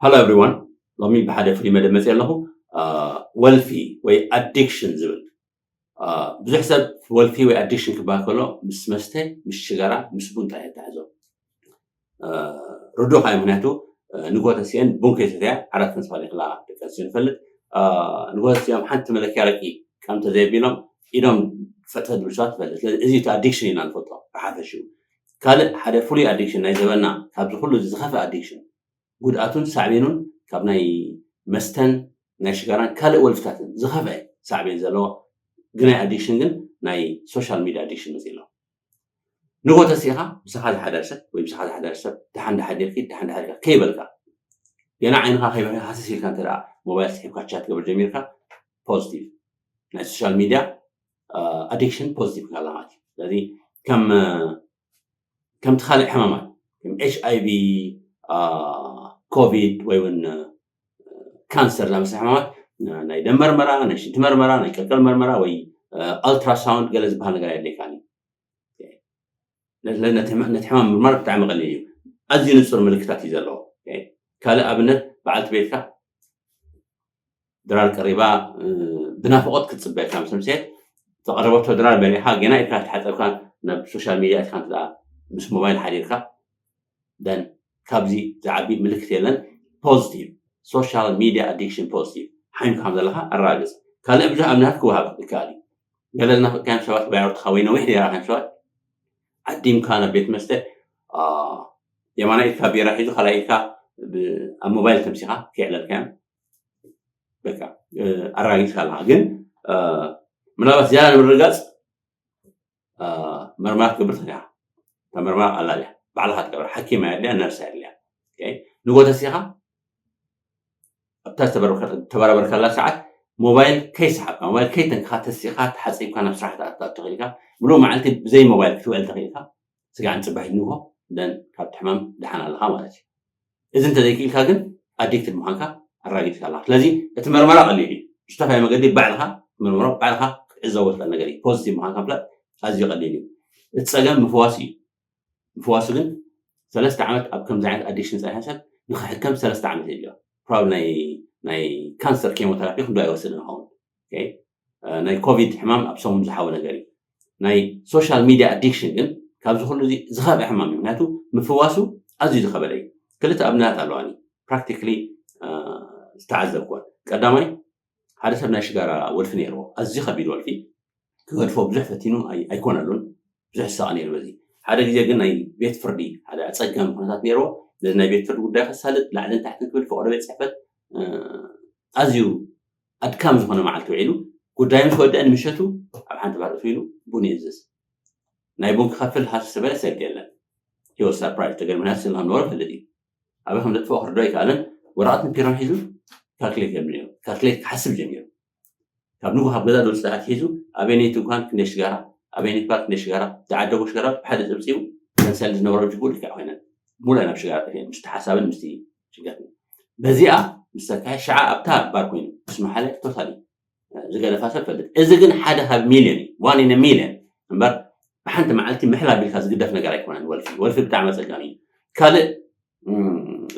Hello everyone, ሎሚ ብሓደ ፍሉይ መደብ መፅእ ኣለኹ። ወልፊ ወይ ኣዲክሽን ዝብል። ብዙሕ ሰብ ወልፊ ወይ ኣዲክሽን ክበሃል ከሎ ምስ መስተ፣ ምስ ሽጋራ፣ ምስ ቡን ጥራሕ የተሓዞ። ርዱእ ኸዓ፣ ምክንያቱ ንግሆ ተሲአን ቡን ከይሰተያ ዓራት ከንስፋ ይኽላ ደቂ ኣንስትዮ ንፈልጥ። ንግሆ ተሲኦም ሓንቲ መለኪያ ረቂ ቀምተ ዘይቢሎም ኢዶም ፈጥፈጥ ዝብል ሰባት ንፈልጥ። ስለዚ እዚ እቲ ኣዲክሽን ኢና ንፈልጦ ብሓፈሽኡ። ካልእ ሓደ ፍሉይ ኣዲክሽን ናይ ዘበና፣ ካብዚ ኩሉ ዝኸፍእ ኣዲክሽን፣ ጉድኣቱን ሳዕቤኑን ካብ ናይ መስተን ናይ ሽጋራን ካልእ ወልፍታትን ዝኸፍአ ሳዕቤን ዘለዎ ግናይ ኣዲክሽን ግን ናይ ሶሻል ሚድያ ኣዲክሽን መፅእ ኣሎ። ንጎ ተሲእኻ ምሳኻ ዝሓደር ሰብ ወይ ምሳኻ ዝሓደር ሰብ ደሓን ዶ ሓዲርኪ፣ ደሓን ዶ ሓዲርካ ከይበልካ፣ ገና ዓይንኻ ከይበልካ ሃሰስ ኢልካ እንተ ደኣ ሞባይል ስሒብካ ቻት ገበር ጀሚርካ፣ ፖዚቲቭ ናይ ሶሻል ሚድያ ኣዲክሽን ፖዚቲቭ ካላ ማለት እዩ። ስለዚ ከም ከምቲ ካልእ ሕማማት ከም ኤች ኣይ ቪ፣ ኮቪድ ወይ እውን ካንሰር ዝኣመሰለ ሕማማት ናይ ደም መርመራ፣ ናይ ሽንቲ መርመራ፣ ናይ ቅልቅል መርመራ ወይ ኣልትራሳውንድ ገለ ዝበሃል ነገር ኣየድልየካን እዩ። ነቲ ሕማም ምርማር ብጣዕሚ ቀሊል እዩ። ኣዝዩ ንጹር ምልክታት እዩ ዘለዎ። ካልእ ኣብነት በዓልቲ ቤትካ ድራር ቀሪባ ብናፍቖት ክትጽበየካ ምስ ኣምሰየት፣ ዝቐረበቶ ድራር በሊዕካ ገና ኢድካ ተሓጸብካ ናብ ሶሻል ሚድያ ኢትካ እንተ ምስ ሞባይል ሓዲርካ፣ ደን ካብዚ ዝዓቢ ምልክት የለን። ፖዚቲቭ ሶሻል ሚድያ ኣዲክሽን ፖዚቲቭ ሓሚምካ ከም ዘለኻ ኣረጋግጽ። ካልእ ብዙሕ ኣብነታት ክወሃብ ይከኣል እዩ። ገለ ዝናፍቅካዮም ሰባት ወይ ኣዕሩኽትኻ ወይ ነዊሕ ዘይረኣኻዮም ሰባት ዓዲምካ ናብ ቤት መስተ፣ የማናይ ኢድካ ቢራ ሒዙ ካልኣይ ኢድካ ኣብ ሞባይል ተምሲኻ ከይዕለልካዮም በቃ ኣረጋጊጽካ ኣለኻ። ግን ምናልባት ዝያዳ ንምርግጋጽ መርመራ ክትገብር ትኽእል ኢኻ። እታ መርመራ ቀላል እያ። ባዕልኻ ትገብር ሓኪም ኣየድልያ፣ ነርስ ኣየድልያ። ንጎ ተሲኻ ኣብታ ዝተበራበርካላ ሰዓት ሞባይል ከይሰሓብካ፣ ሞባይል ከይተንክኻ ተሲኻ ተሓፂብካ ናብ ስራሕ ትኣቱ ትኽእል ኢኻ። ምሉእ መዓልቲ ብዘይ ሞባይል ክትውዕል ትኽእል ኢኻ። ስጋዕን ፅባሒት ንግሆ ደን ካብቲ ሕማም ደሓን ኣለኻ ማለት እዩ። እዚ እንተዘይክኢልካ ግን ኣዲክትድ ምዃንካ ኣረጋጊፅካ ኣለካ። ስለዚ እቲ መርመራ ቀሊል እዩ። ብዝተፈላለየ መገዲ ባዕልኻ ክትምርምሮ፣ ባዕልኻ ክትዕዘቦ ትኽእል ነገር እዩ። ፖዚቲቭ ምዃንካ ምፍላጥ ኣዝዩ ቀሊል እዩ። እቲ ፀገም ምፍዋስ እዩ። ምፍዋሱ ግን ሰለስተ ዓመት ኣብ ከምዚ ዓይነት ኣዲክሽን ዝፀንሐ ሰብ ንክሕከም ሰለስተ ዓመት የድልዮ። ፕሮባብሊ ናይ ናይ ካንሰር ኬሞቴራፒ ክንዶ ኣይወስድን ይኸውን። ናይ ኮቪድ ሕማም ኣብ ሰሙን ዝሓወ ነገር እዩ። ናይ ሶሻል ሚድያ ኣዲክሽን ግን ካብዚ ኩሉ እዚ ዝኸብዐ ሕማም እዩ። ምክንያቱ ምፍዋሱ ኣዝዩ ዝኸበደ እዩ። ክልተ ኣብነታት ኣለዋኒ ፕራክቲካሊ ዝተዓዘብኩወን። ቀዳማይ ሓደ ሰብ ናይ ሽጋራ ወልፊ ነይርዎ፣ ኣዝዩ ከቢድ ወልፊ፣ ክገድፎ ብዙሕ ፈቲኑ ኣይኮነሉን፣ ብዙሕ ዝሳቐ ነይሩ። በዚ ሓደ ግዜ ግን ናይ ቤት ፍርዲ ሓደ ኣፀጋሚ ኩነታት ነይርዎ። ነዚ ናይ ቤት ፍርዲ ጉዳይ ከሳልጥ ላዕልን ታሕትን ክብል ፈቐዶ ቤት ፅሕፈት ኣዝዩ ኣድካሚ ዝኾነ መዓልቲ ውዒሉ፣ ጉዳይ ምስ ወደአ ንምሸቱ ኣብ ሓንቲ ባር እትው ኢሉ ቡን ይእዝዝ። ናይ ቡን ክኸፍል ሃስ ዝበለ ሰብ የለን። ሂወት ሰርፕራይዝ ተገርመና ስለ ንበሮ ፈልጥ እዩ። ኣበይ ከም ዘጥፍኦ ክርዶ ኣይከኣለን። ወረቐትን ፒሮን ሒዙ ካልኩሌት ጀሚሩ። ካልኩሌት ክሓስብ ጀሚሩ። ካብ ንጉ ካብ ገዛ ዝወፅእ ኣትሒዙ ኣበይነይቲ ድኳን ክንደይ ሽጋራ፣ ኣበይነይቲ ባር ክንደይ ሽጋራ፣ ዝዓደጎ ሽጋራ ብሓደ ፀብፂቡ፣ ሰንሰል ዝነበሮ ጅቡ ልክዕ ኮይነን ሙሉእ ናብ ሽጋራ ጠፊአን፣ ምስቲ ሓሳብን ምስቲ ሽገትን። በዚኣ ምስ ተካየ ሽዓ ኣብታ ባር ኮይኑ ምስ መሓለ ቶታሊ ዝገደፋ ሰብ ፈልጥ። እዚ ግን ሓደ ካብ ሚልዮን እዩ፣ ዋን ኢን ሚልዮን እምበር ብሓንቲ መዓልቲ ምሕል ኣቢልካ ዝግደፍ ነገር ኣይኮነን። ወልፊ ወልፊ ብጣዕሚ ኣፀጋሚ እዩ። ካልእ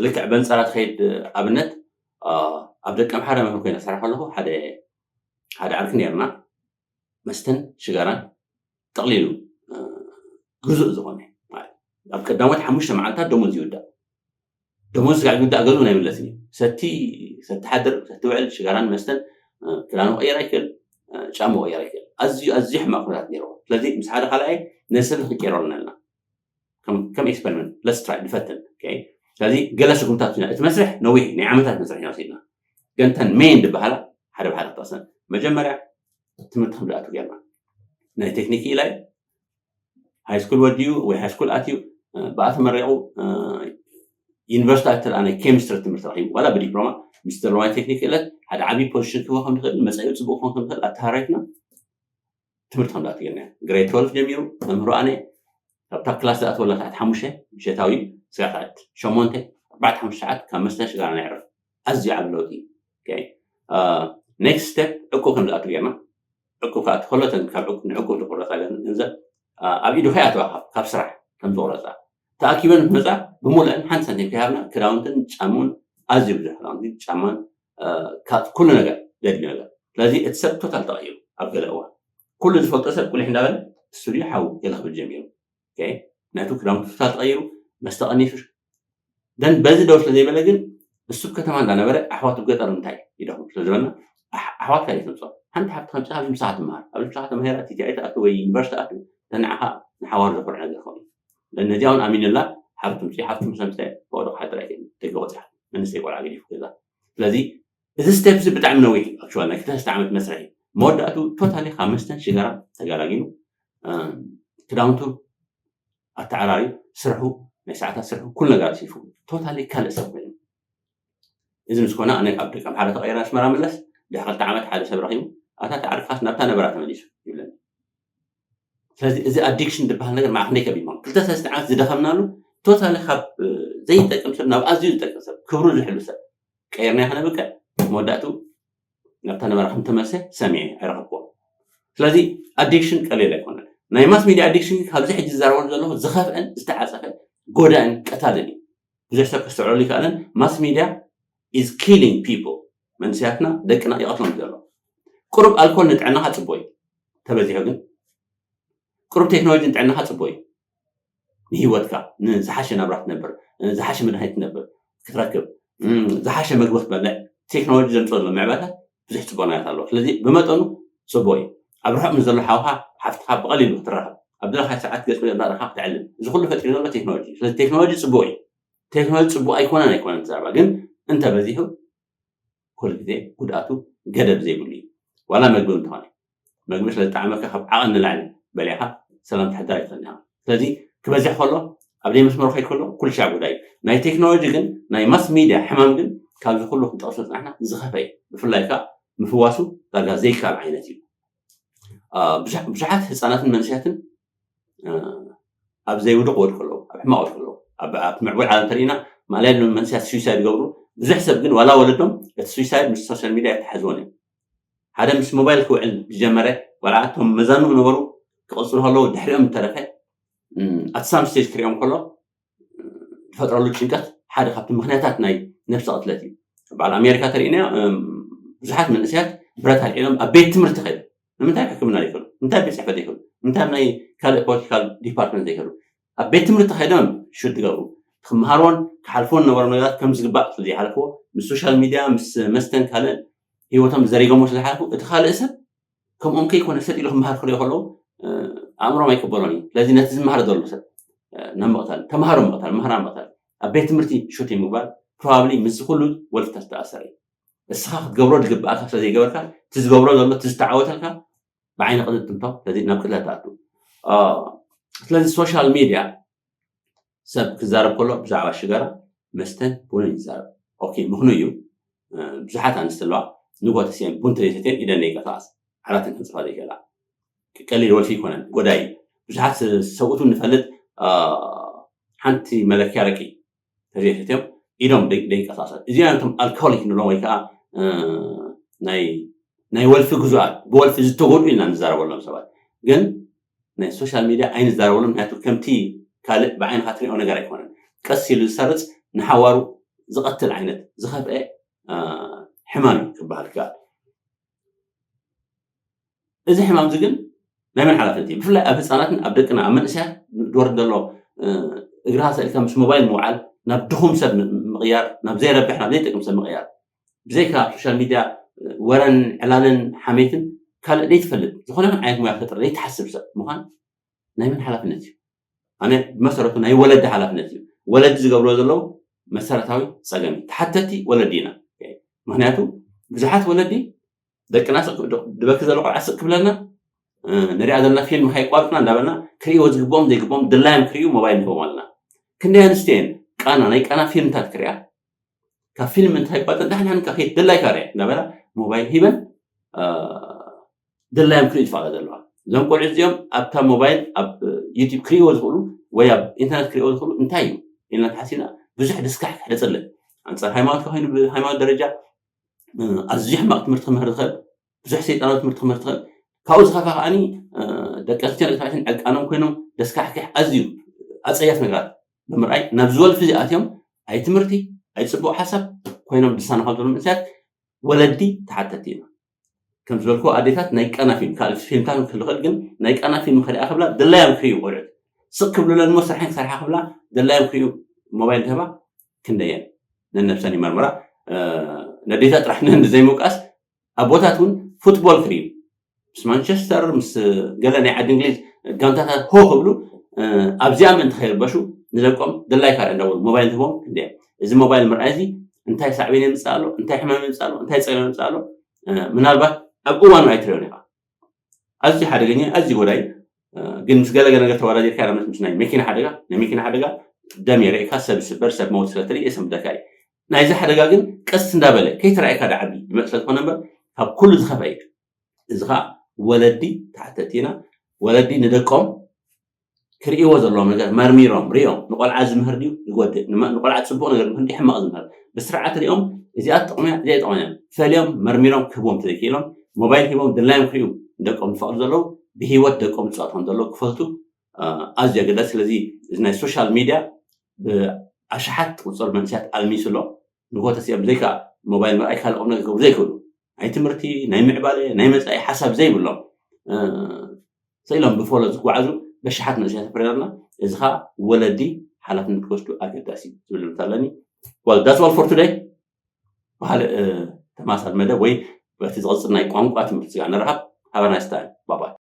ልክዕ በንፃራ ትኸይድ ኣብነት ኣብ ደቀምሓረ መምህር ኮይነ ክሰርሕ ከለኹ ሓደ ሓደ ዓርኪ ነርና መስተን ሽጋራን ጠቕሊሉ ግዙእ ዝኾነ ኣብ ቀዳሞት ሓሙሽተ መዓልታት ደሞዝ ይውዳእ። ደሞዝ ስጋዕ ይውዳእ ገዝኡ ናይ ምለስን እዩ። ሰቲ ሰቲ ሓድር ሰቲ ውዕል ሽጋራን መስተን ክዳኑ ቀየር ኣይክእል፣ ጫማ ቀየር ኣይክእል። ኣዝዩ ኣዝዩ ሕማቕ ኩነታት ነይርዎ። ስለዚ ምስ ሓደ ካልኣይ ነሰብ ክቀየረሉ ነልና ከም ኤክስፐሪመንት ለስ ትራይ ንፈትን። ስለዚ ገለ ስጉምታት ኢና እቲ መስርሕ ነዊሕ ናይ ዓመታት መስርሕ ኢና ወሲድና። ገንተን ሜን ዝበሃላ ሓደ ብሓደ ክጠቕሰን መጀመርያ ትምህርቲ ከም ዝኣቱ ጌርና ናይ ቴክኒክ ኢላይ ሃይስኩል ወዲኡ ወይ ሃይስኩል ኣትዩ ብኣ ተመሪቑ ዩኒቨርሲቲ ኣተልኣ ናይ ኬሚስትሪ ትምህርቲ ረኪቡ ዋላ ብዲፕሎማ ምስ ዘለዋይ ቴክኒክ ክእለት ሓደ ዓብዪ ፖዚሽን ክህቦ ከም ዝኽእል መፃኢኡ ፅቡቅ ክኾን ከም ዝኽእል ኣተሃራሪትና ትምህርቲ ከም ዝኣቱ ጌርና ግሬድ ትወልፍ ጀሚሩ መምህሩ ኣነ ካብታ ክላስ ዝኣትወላ ሰዓት ሓሙሽተ ምሸታዊ ስጋዕ ሰዓት ሸሞንተ ኣርባዕተ ሓሙሽተ ሰዓት ካብ መስተ ሽጋራ ናይ ዕረፍ ኣዝዩ ዓቢ ለውጢ እዩ። ኔክስት ስቴፕ ዕቁብ ከም ዝኣቱ ጌርና ዕቁብ ክኣቱ ከሎ እተን ካብ ዕቁብ ንዕቁብ ዝቁረፃ ገንዘብ ኣብ ኢዱ ከይኣተዋ ካብ ስራሕ ከም ዝቆረፃ፣ ተኣኪበን መፃ ብምሉአን ሓንቲ ሳንቲም ከይሃብና ክዳውንትን ጫሙን፣ ኣዝዩ ብዙሕ ክዳውንትን ጫማን፣ ኩሉ ነገር ዘድልዩ ነገር። ስለዚ እቲ ሰብ ቶታል ተቐይሩ። ኣብ ገለ እዋን ኩሉ ዝፈልጦ ሰብ ቁሊሕ እንዳበለ ስቱዲዮ ሓው ገለ ክብል ጀሚሩ። ምክንያቱ ክዳውንቱ ቶታል ተቐይሩ፣ መስተ ቀኒሱ። ደን በዚ ደው ስለ ዘይበለ ግን፣ እሱ ከተማ እንዳነበረ ኣሕዋቱ ገጠር እንታይ ይደኽሙ ስለ ዝበልና፣ ኣሕዋት ካሊእ ትምፅኦ። ሓንቲ ሓብቲ ከምፂ ኣብዚ ምሳኻ ትመሃር፣ ኣብዚ ምሳኻ ተማሂራ ቲቲኣይ ትኣቱ ወይ ዩኒቨርሲቲ ትኣቱ፣ ንዓኻ ንሓዋሩ ዘኮርዕ ነገር ኸውን። ነዚኣውን ኣሚንላ ሓብቲ ምፅኢ ሓብቲ ምሰምፀ ፈቅዶ ክሓድር ኣይክእል። ደገ ወፅያ መንእሰይ ቆልዓ ገዲፉ ገዛ። ስለዚ እዚ ስቴፕ እዚ ብጣዕሚ ነዊሕ እዩ። ኣክቹዋሊ ናይ ክልተ ዓመት መስርሕ እዩ። መወዳእቱ ቶታሊ ካብ መስተን ሽጋራ ተጋላጊሉ፣ ክዳውንቱ ኣተዓራሪ፣ ስርሑ፣ ናይ ሰዓታት ስርሑ፣ ኩሉ ነገር ኣሲፉ ቶታሊ ካልእ ሰብ ኮይኑ። እዚ ምስ ኮነ ኣነ ካብ ደቂ ኣምሓራ ተቐይረ ኣስመራ መለስ፣ ድሕሪ ክልተ ዓመት ሓደ ሰብ ረኺቡ፣ ኣታ ተዓርካስ ናብታ ነበራ ተመሊሱ ይብለኒ። ስለዚ እዚ ኣዲክሽን ዝበሃል ነገር ማዕክ ክንደይ ከቢድ ምዃኑ፣ ክልተ ሰለስተ ዓመት ዝደኸምናሉ ቶታሊ ካብ ዘይጠቅም ሰብ ናብ ኣዝዩ ዝጠቅም ሰብ፣ ክብሩ ዝሕሉ ሰብ ቀይርና ከነብቅዕ፣ መወዳእቱ ናብታ ነበራ ከም ተመልሰ ሰሚዐ ኣይረኸብኩዎ። ስለዚ ኣዲክሽን ቀሊል ኣይኮነን። ናይ ማስ ሚዲያ ኣዲክሽን ካብዚ ሕጂ ዝዛረበሉ ዘለኹ ዝኸፍአን ዝተዓፀፈ ጎዳእን ቀታልን እዩ። ብዙሕ ሰብ ክስተውዕሉ ይከኣልን። Mass media is killing people። መንእሰያትና ደቅና ይቐትሎም ዘሎ። ቁሩብ ኣልኮል ንጥዕናኻ ፅቡቅ እዩ፣ ተበዚሑ ግን ቁሩብ ቴክኖሎጂ ንጥዕናኻ ፅቡቅ እዩ። ንህይወትካ ንዝሓሸ ናብራ ክትነብር፣ ዝሓሸ መድሃኒት ክትነብር ክትረክብ፣ ዝሓሸ መግቢ ክትበልዕ ቴክኖሎጂ ዘምፅኦ ዘሎ ምዕባለታት ብዙሕ ፅቡቅ ነገራት ኣለዎ። ስለዚ ብመጠኑ ፅቡቅ እዩ። ኣብ ርሑቅ ምስ ዘሎ ሓውካ ሓፍትካ ብቀሊሉ ክትራኸብ፣ ኣብ ደለካ ሰዓት ገፅ እንዳረካ ክትዕልል፣ እዚ ኩሉ ፈጢሩ ዘሎ ቴክኖሎጂ። ስለዚ ቴክኖሎጂ ፅቡቅ እዩ። ቴክኖሎጂ ፅቡቅ ኣይኮነን ኣይኮነን ተዛረባ ግን እንተበዚሑ ኩሉ ግዜ ጉድኣቱ ገደብ ዘይብሉ እዩ። ዋላ መግቢ እንተኾነ መግቢ ስለ ዝጠዓመካ ካብ ዓቐን ንላዕሊ በሊዕካ ሰላም ትሕደር ኣይትኽእልን ኢኻ። ስለዚ ክበዝሕ ከሎ ኣብ ደይ መስመሩ ከይድ ከሎ ኩሉ ሻዕ ጉዳይ እዩ። ናይ ቴክኖሎጂ ግን ናይ ማስ ሚድያ ሕማም ግን ካብዚ ኩሉ ክንጠቕሶ ዝፅናሕና ዝኸፈ እዩ። ብፍላይ ከዓ ምፍዋሱ ዳርጋ ዘይከኣል ዓይነት እዩ። ብዙሓት ህፃናትን መንእሰያትን ኣብ ዘይውድቕ ወድቁ ኣለዉ፣ ኣብ ሕማቕ ወድቁ ኣለዉ። ኣብ ምዕቡል ዓለም ተሪእና ማለያ መንእሰያት ስዊሳይድ ይገብሩ። ብዙሕ ሰብ ግን ዋላ ወለዶም እቲ ስዊሳይድ ምስ ሶሻል ሚድያ የተሓዝዎን እዮም። ሓደ ምስ ሞባይል ክውዕል ዝጀመረ ቆልዓ እቶም መዛንኡ ነበሩ ክቐፅሉ ከለዉ ድሕሪኦም ዝተረፈ ኣት ሳም ስቴጅ ክሪኦም ከሎ ዝፈጥረሉ ጭንቀት ሓደ ካብቲ ምክንያታት ናይ ነብሲ ቅትለት እዩ። በዓል ኣሜሪካ ተሪእና ብዙሓት መንእሰያት ብረት ኣልዒሎም ኣብ ቤት ትምህርቲ ከይዱ ንምንታይ ሕክምና ዘይከዱ? እንታይ ቤት ፅሕፈት ዘይከዱ? እንታይ ናይ ካልእ ፖለቲካል ዲፓርትመንት ዘይከዱ? ኣብ ቤት ትምህርቲ ከይዶም ሹት ዝገብሩ ክመሃርዎን ክሓልፍዎን ነበሮም ነገራት ከም ዝግባእ ስለዘይሓለፍዎ ምስ ሶሻል ሚድያ ምስ መስተን ካልእን ህይወቶም ዘሪገሞ ስለዝሓለፉ እቲ ካልእ ሰብ ከምኦም ከይኮነ ሰጥ ኢሉ ክመሃር ክሪኦ ከለዉ ኣእምሮም ኣይቅበሎን እዩ። ስለዚ ነቲ ዝመሃር ዘሎ ሰብ ናብ ምቕታል፣ ተምሃሮ ምቕታል፣ መምህራን ምቕታል፣ ኣብ ቤት ትምህርቲ ሹት ምግባር ፕሮባብሊ ምስዚ ኩሉ ወልፍታት ዝተኣሰረ እዩ። እስኻ ክትገብሮ ዝግብኣካ ስለ ዘይገበርካ እቲ ዝገብሮ ዘሎ እቲ ዝተዓወተልካ ብዓይኒ ቅንጥምቶ ስለዚ ናብ ቅትለት ትኣቱ። ስለዚ ሶሻል ሚድያ ሰብ ክዛረብ ከሎ ብዛዕባ ሽጋራ መስተን ቡንን ይዛረብ። ኦኬ ምኽኑ እዩ። ብዙሓት ኣንስቲ ኣለዋ ንጎ ተሲአን ቡን ተዘይሰትየን ኢደን ዘይንቀሳቐስ ዓራተን ከንፅፋ ዘይክእላ። ቀሊል ወልፊ ይኮነን ጎዳይ እዩ። ብዙሓት ሰብኡት ንፈልጥ ሓንቲ መለኪያ ረቂ ተዘይሰትዮም ኢዶም ደይንቀሳቐሰ እዚኦም እቶም ኣልኮሊክ ንብሎም ወይ ከዓ ናይ ወልፊ ግዙኣት ብወልፊ ዝተጎድኡ ኢልና ንዛረበሎም ሰባት ግን ናይ ሶሻል ሚድያ ኣይንዛረበሎም። ምክንያቱ ከምቲ ካልእ ብዓይንካ ትሪኦ ነገር ኣይኮነን። ቀስ ኢሉ ዝሰርፅ ንሓዋሩ ዝቐትል ዓይነት ዝኸፍአ ሕማም እዩ ክበሃል ይከኣል። እዚ ሕማም እዚ ግን ናይ መን ሓላፍነት እዩ? ብፍላይ ኣብ ህፃናትን ኣብ ደቅና ኣብ መንእሰያት ዝወርድ ዘሎ እግርካ ሰሊካ ምስ ሞባይል ምውዓል ናብ ድኹም ሰብ ምቕያር ናብ ዘይረብሕ ናብ ዘይጠቅም ሰብ ምቕያር ብዘይካ ኣብ ሶሻል ሚድያ ወረን ዕላልን ሓሜትን ካልእ ዘይትፈልጥ ዝኾነ ይኹን ዓይነት ሙያ ክፈጥር ዘይትሓስብ ሰብ ምዃን ናይ መን ሓላፍነት እዩ? ኣነ ብመሰረቱ ናይ ወለዲ ሓላፍነት እዩ። ወለዲ ዝገብርዎ ዘለዉ መሰረታዊ ፀገም እዩ። ተሓተቲ ወለዲ ኢና። ምክንያቱ ብዙሓት ወለዲ ደቅና ድበኪ ዘሎ ቆልዓ ስቅ ክብለና ንሪኣ ዘለና ፊልም ከይቋርፅና እንዳበልና ክርእይዎ ዝግብኦም ዘይግብኦም ድላዮም ክርእዩ ሞባይል ንህቦም ኣለና። ክንደይ ኣንስትዮን ቃና ናይ ቃና ፊልምታት ክሪኣ ካብ ፊልም እንታይ ቋርፀ ዳሕን ሓንካ ከይት ድላይካ ሪኣ እንዳበላ ሞባይል ሂበን ድላዮም ክርእዩ ዝፈቕዳ ዘለዋ። እዞም ቆልዑ እዚኦም ኣብታ ሞባይል ኣብ ዩቲብ ክርእይዎ ዝኽእሉ ወይ ኣብ ኢንተርነት ክርእይዎ ዝኽእሉ እንታይ እዩ ኢልና ተሓሲብና ብዙሕ ድስካሕ ክሕፅልን ኣንፃር ሃይማኖት ኮይኑ ብሃይማኖት ደረጃ ኣዝዩ ሕማቕ ትምህርቲ ክምህር ዝኽእል ብዙሕ ሰይጣናዊ ትምህርቲ ክምህር ዝኽእል ካብኡ ዝኸፋ ከዓኒ ደቂ ኣንስትዮን ደቂ ተባዕትዮን ዕርቃኖም ኮይኖም ደስካሕኪሕ ኣዝዩ ኣፀያፍ ነገራት ብምርኣይ ናብ ዝወልፊ እዚኣትዮም ኣይ ትምህርቲ ኣይ ፅቡቅ ሓሳብ ኮይኖም ዝሳነፋሉ ዘሎ መንእሰያት ወለዲ ተሓተቲ ኢና። ከም ዝበልኩ ኣዴታት ናይ ቃና ፊልም ካልእ ፊልምታት ክልኽእል ግን ናይ ቃና ፊልም ከሪኣ ክብላ ድላዮም ክርእዩ ቆልዑት ስቅ ክብሉለን እሞ ስርሐን ክሰርሓ ክብላ ድላዮም ክርእዩ ሞባይል ክህባ ክንደየን ነነብሰን ይመርምራ። ነዴታት ጥራሕ ንዘይምውቃስ ኣቦታት እውን ፉትቦል ክርእዩ ምስ ማንቸስተር ምስ ገለ ናይ ዓዲ እንግሊዝ ጋንታታት ሆ ክብሉ ኣብዚኣ ምእንቲ ከይርበሹ ንደቆም ድላይካ እንዳበሉ ሞባይል ንህቦም ክንደዮም። እዚ ሞባይል ምርኣይ እዚ እንታይ ሳዕቤን የምፅእ ኣሎ እንታይ ሕማም የምፅእ ኣሎ እንታይ ፀገም የምፅእ ኣሎ ምናልባት ኣብ እዋኑ ኣይትሪኦን ኢኻ። ኣዝዩ ሓደገኛ ኣዝዩ ጎዳይ ግን ምስ ገለ ነገር ተወዳዲርካ ንኣብነት ምስ ናይ መኪና ሓደጋ ናይ መኪና ሓደጋ ደም የርእካ ሰብ ይስበር ሰብ መውት ስለትርኢ የሰምብደካ እዩ። ናይዚ ሓደጋ ግን ቀስ እንዳበለ ከይተራእየካ ዳዓቢ ይመፅ ስለዝኮነ እምበር ካብ ኩሉ ዝኸፍአ እዩ። እዚ ከዓ ወለዲ ተሓተቲ ኢና። ወለዲ ንደቆም ክርእይዎ ዘለዎም ነገር መርሚሮም ሪኦም ንቆልዓ ዝምህር ድዩ ዝጎድእ ንቆልዓ ፅቡቅ ነገር እንዲ ሕማቅ ዝምህር ብስርዓት ሪኦም እዚኣ ጥቕምያ እዚኣ ጥቕምያ ፈልዮም መርሚሮም ክህቦም ተዘይክኢሎም ሞባይል ሂቦም ድላዮም ክርእዩ ንደቆም ዝፈቅዱ ዘለዉ ብሂወት ደቆም ዝፃወት ከም ዘለዉ ክፈልጡ ኣዝዩ ኣገዳሲ ስለዚ እዚ ናይ ሶሻል ሚድያ ብኣሽሓት ቁፅር መንእሰያት ኣልሚሱ ኣሎ ንጎተሲኦም ብዘይካ ሞባይል ምርኣይ ካልኦም ነገር ክገብሩ ዘይክእሉ ናይ ትምህርቲ ናይ ምዕባለ ናይ መፃኢ ሓሳብ ዘይብሎም ስኢሎም ብፎሎ ዝጓዓዙ በሽሓት መንእሰያት ኣፍሪና ኣለና። እዚ ከዓ ወለዲ ሓላፍነት ክወስዱ ኣገዳሲ እዩ ዝብል እምነት ኣለኒ። Well, that's all for today። ብካልእ ተማሳል መደብ ወይ በቲ ዝቕፅል ናይ ቋንቋ ትምህርቲ ስጋ ንረኻብ። Have a nice time. Bye bye.